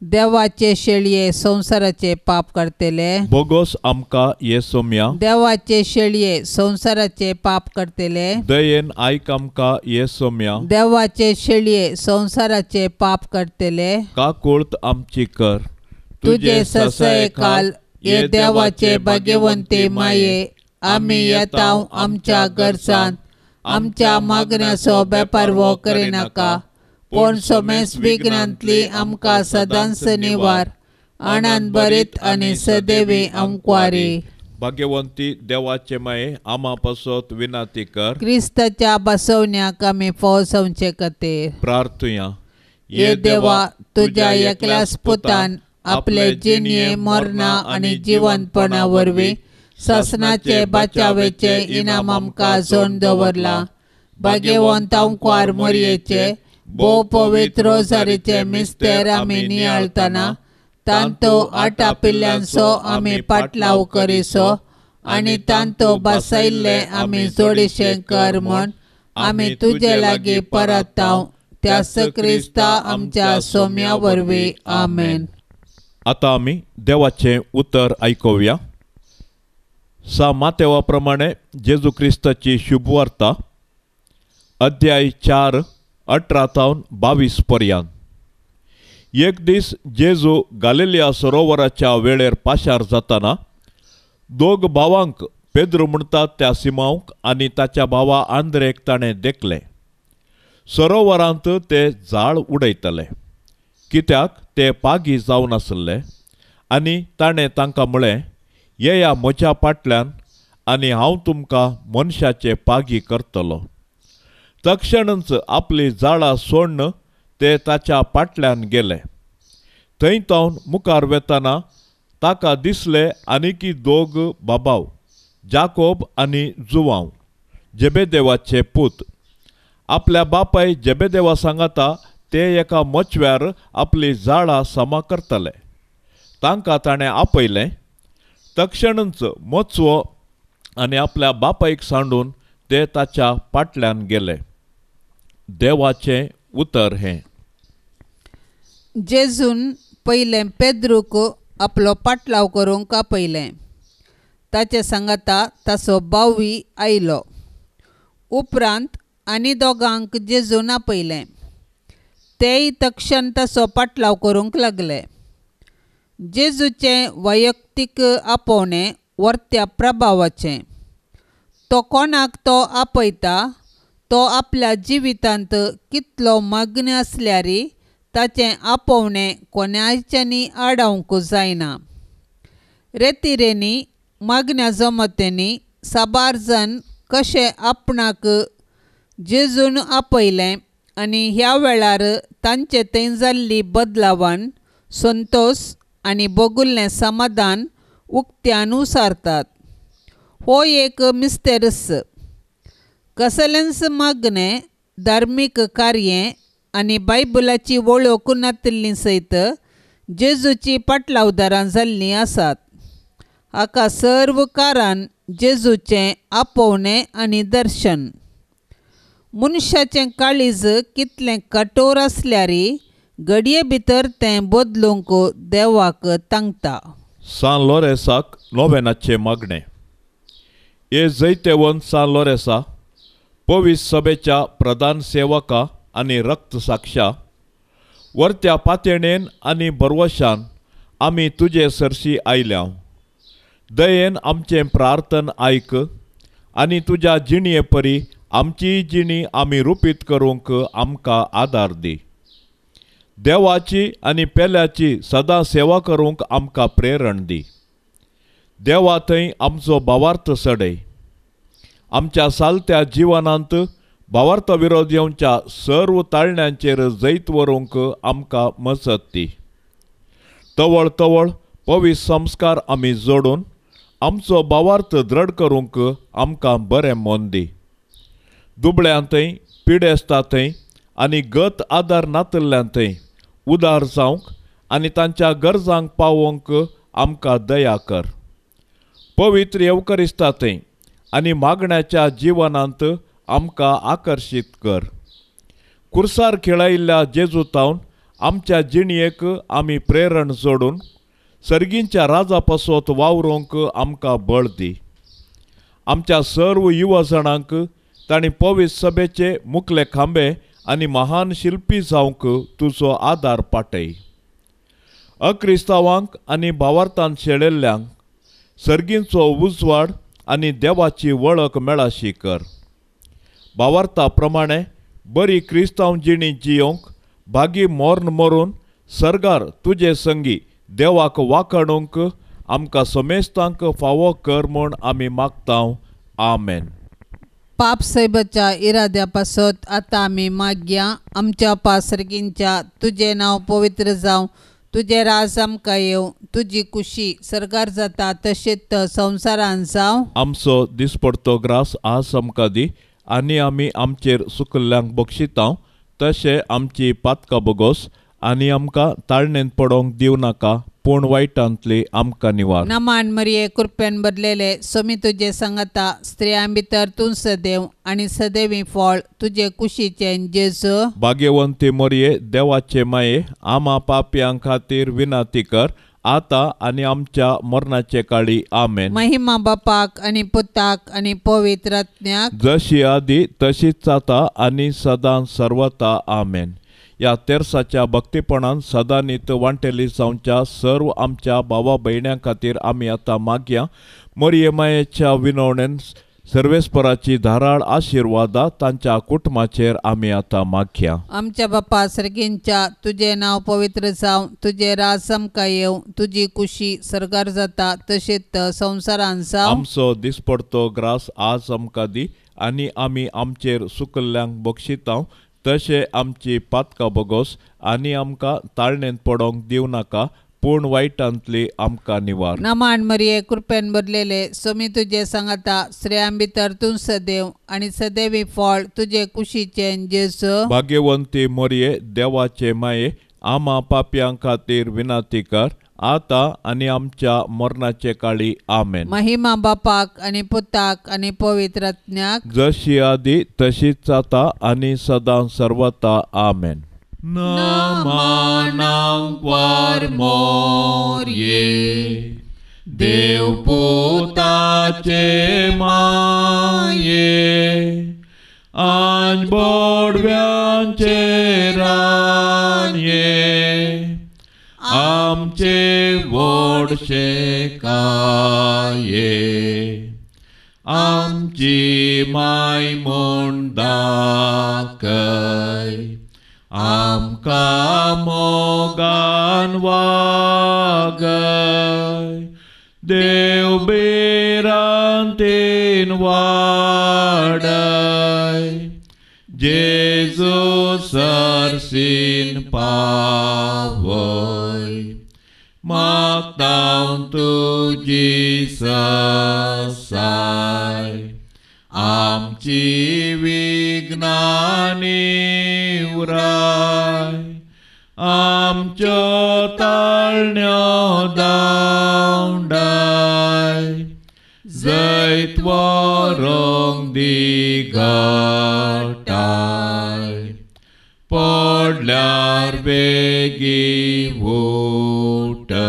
देवाचे शेळये संवसाराचे पाप करतले,
बोगोस आमकां ये सोम्या.
देवाचे शेळये संवसाराचे पाप करतले,
दयेन आयक आमकां ये सोम्या.
देवाचे शेळये संवसाराचे पाप करतले,
काकुळत आमची कर.
तुजे ससयकाल ये देवाचे भाग्यवंती माये, आमी येता आमच्या गरजान, आमच्या मागण्याचो बेपारवो करिनाका, पूण समेस विघ्नांतली आमकां सदांच निवार. आनंद भरीत आनी सदैवी आमकवारी.
भाग्यवंती देवाचे माये, आमा पासत विनंती कर.
क्रिस्ताच्या बसवण्याक आमी फावो जावचे खातीर
प्रार्थुया.
ये देवा, तुज्या एकल्याच पुतान आपले जिणये मरणा आनी जिवंतपणा वरवीं सासणाचे बाचावेचे इनाम आमकां जोडून दवरलां. भाग्यवंत आमकार मोरयेचे भोव पवित्र रोजारीचे मिस्तेर आमी नियाळतना तांतो आटापिल्ल्यांचो आमी पाटलाव करिसो आनी तांतो बसयल्ले आमी जोडीशें कर म्हूण आमी तुजे लागीं परताव त्या क्रिस्ता आमच्या सोम्या वरवीं. आमेन.
आतां आमी देवाचें उतर आयकुया. सा मातेवा प्रमाणे जेजू क्रिस्ताची शुभवार्ता अध्याय 4 18 तावन 22 पर्यंत. एक दीस जेजू गालिलिया सरोवराच्या वेळेर पाशार जाताना दोग भावांक पेद्रू म्हणटात त्या सिमांवक आनी ताच्या भावा आंद्रेक ताणें देखलें. सरोवरांत ते जाळ उडयतले कित्याक ते पागी जावन आसले आनी ताणें तांकां म्हळें, येया म्हज्या फाटल्यान आनी हांव तुमकां मनशाचे पागी करतलो. तक्षणच आपली जाळां सोडून ते ताच्या फाटल्यान गेले. थंय तावन मुखार वेतना ताका दिसले आनीकी दोग बाबाव, जाकोब आनी जुवांव, जेबेदेवाचे पूत. आपल्या बापाय जेबेदेवा सांगाता ते एका मोचव्यार आपली जाळां समा करतले. तांकां ताणें आपयलें. तक्षणच मोचवो आनी आपल्या बापायक सांडून ते ताच्या फाटल्यान गेले. देवाचें उतर हें.
जेजून पयलें पेद्रूक आपलो पाटलाव करूंक आपयलें. ताचे सांगाता ताचो भावूय आयलो. उपरांत आनी दोगांक जेजून आपयलें. तेय तक्षण ताचो पाटलाव करूंक लागले. जेजूचें वैयक्तीक आपोवणें वर्त्या प्रभावाचें. तो कोणाक तो आपयता तो आपल्या जिवितांत कितलो मग्न आसल्यारी ताचें आपोवणें कोणाच्यानी आडावंक जायना. रेतिरेनी मागण्या जमतेनी साबार जण कशें आपणाक जेजून आपयलें आनी ह्या वेळार तांचे थंय जाल्ली बदलावान संतोश आनी भोगुल्लें समाधान उक्त्यान उसारतात. हो एक मिस्तेरस. कसलेंच मागणें धार्मीक कार्य आनी बायबलाची वळख नातिल्ली सयत जेजूची पाटलावदारां जाल्लीं आसात. हाका सर्व कारण जेजूचें आपोवणें आनी दर्शन. मनशाचें काळीज कितलें कठोर आसल्यारी घडये भितर तें बदलूंक देवाक तांकता.
सान लोरेसाक नोवेनाचें मागणें. हे जैतेवंत सान लोरेसा, पवीस सभेच्या प्रधान सेवका आनी रक्त साक्षा, वर्त्या पातेणेन आनी बरवशान आमी तुजे सरशी आयल्या. दयेन आमचें प्रार्थन आयक आनी तुज्या जिणये परी आमची जिणी आमी रुपीत करूंक आमकां आदार दी. देवाची आनी पेल्याची सदां सेवा करूंक आमकां प्रेरण दी. देवा थंय आमचो भावार्थ सडय. आमच्या सालत्या जिवनांत भावार्थ विरोध येवच्या सर्व ताळण्यांचेर जैत व्हरूंक आमकां मजत दी. तवळ तवळ पवीस संस्कार आमी जोडून आमचो भावार्थ दृढ करूंक आमकां बरें मन दी. दुबळ्यां थंय, पिडेस्ता थंय आनी गत आदार नातिल्ल्यां थंय उदार जावंक आनी तांच्या गरजांक पावोवंक आमकां दया कर. पवित्र येवकरिस्ता थंय आनी मागण्याच्या जिवनांत आमकां आकर्शीत कर. कुर्सार खेळायिल्ल्या जेजू तावन आमच्या जिणयेक आमी प्रेरण जोडून सर्गींच्या राजा पासत वावरूंक आमकां बळ दी. आमच्या सर्व युवा जाणांक तांणी पवित्र सभेचे मुखले खांबे आनी महान शिल्पी जावंक तुजो आदार पाटय. अक्रिस्तावांक आनी भावार्थान शेळेल्ल्यांक सर्गींचो उजवाड आनी देवाची वळख मेळाशी कर. भावार्था प्रमाणे बरी क्रिस्तांव जिणी जियोंक भागी मोर्न मरून सर्गार तुजे संगी देवाक वाखाणूंक आमकां समेस्तांक फावो कर म्हूण आमी मागता. आमेन.
पाप साहेबाच्या इराद्या पासत आतां आमी मागया. आमच्या पासर्गींच्या तुजें नांव पवित्र जावं, तुजें राज आमकां येवं, तुजी कुशी सर्गार जाता तशेंच संवसारान जावं.
आमचो दिसपडतो ग्रास आज आमकां दी आनी आमी आमचेर सुकल्ल्यांक बक्षितांव तशें आमची पातकां बोगोस आनी आमकां ताळणेंत पडोवंक दिवं नाका पूण वायटांतली आमकां निवार.
नमान मरिये, कृपेन भरलेले, सोमी तुजे सांगाता, स्त्रियां भितर तूं सदैव आनी सदैवी फळ तुजे कुशीचें जेजू.
भाग्यवंती मरिये, देवाचे माये, आमा पापयां खातीर विनंती कर आतां आनी आमच्या मरणाचे काळी. आमेन.
महिमा बापाक आनी पुताक आनी पवित्र आत्म्याक,
जशी आदी तशीच आतां आनी सदां सर्वता. आमेन. ह्या तेर्साच्या भक्तीपणान सदांनीत वांटेली जावच्या सर्व आमच्या भावा भयण्यां खातीर आमी आतां मागया. मरिये मायेच्या विनवणेन सर्वेस्पराची धाराळ आशिर्वादा तांच्या कुटुंबाचेर आमी आतां मागया.
आमच्या बापा सर्गींच्या, तुजें नांव पवित्र जावं, तुजें राज आमकां येवं, तुजी कुशी सर्गार जाता तशेंच संवसारान जावं.
आमचो दिसपडतो ग्रास आज आमकां दी आनी आमी आमचेर सुकल्ल्यांक बक्षितांव तशें आमची पातकां बोगोस आनी आमकां ताळणेंत पडोवंक दिवं नाका पूण वायटांतली आमकां निवार.
नमान मरिये, कृपेन भरलेले, सोमी तुजे सांगाता, स्त्रियां भितर तूं सदैव आनी सदैवी फळ तुजे कुशीचें जेजू.
भाग्यवंती मरिये, देवाचे माये, आमा पापयां खातीर विनंती कर आतां आनी आमच्या मरणाचे काळी. आमेन.
महिमा बापाक आनी पुताक आनी पवित्र आत्म्याक,
जशी आदी तशीच आतां आनी सदां सर्वता. आमेन. नमनांक वार मोरये, देवपुताचे माये, आनी बोडव्यांचे रानये, आमचे व्हडशे काये, आमची माय म्हूण दाखय, आमकां मोगान वागय, देव भिरांतीन वाडय, जेजू सरसीन पावय, मागतां तुजी ससाय, आमची विघ्नांनी उराय, आमच्यो ताळण्यो दावंडाय, जैत व्हरूंक दी घटाय, पडल्यार बेगी उठय,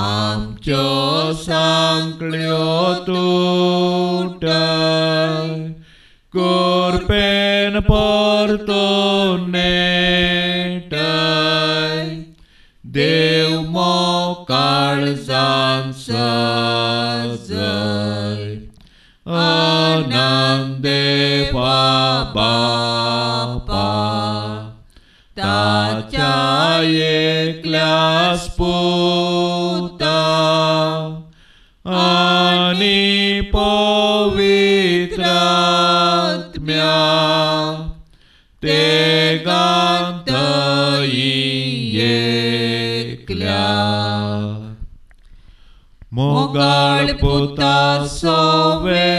आमच्यो सांकळ्यो तुटय, कुरपेन परतून नेटय, देव मोकाळजान सजय, अनंत देवा बापा, ताच्या एकल्यास पुता आनी पवित्र आत्म्या, तेगांतय एकल्या. मोगाळ पुता सोवे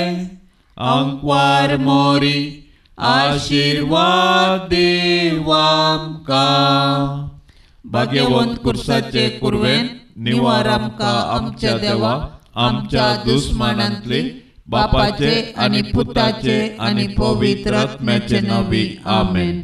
आंकवार मोरी, आशिर्वाद दीव आमकां. भाग्यवंत कुर्साचे कुरवेन निवार आमकां आमच्या देवा, आमच्या दुस्मानांतली, बापाचे आनी पुताचे आनी पवित्र आत्म्याचे नांवी. आमेन.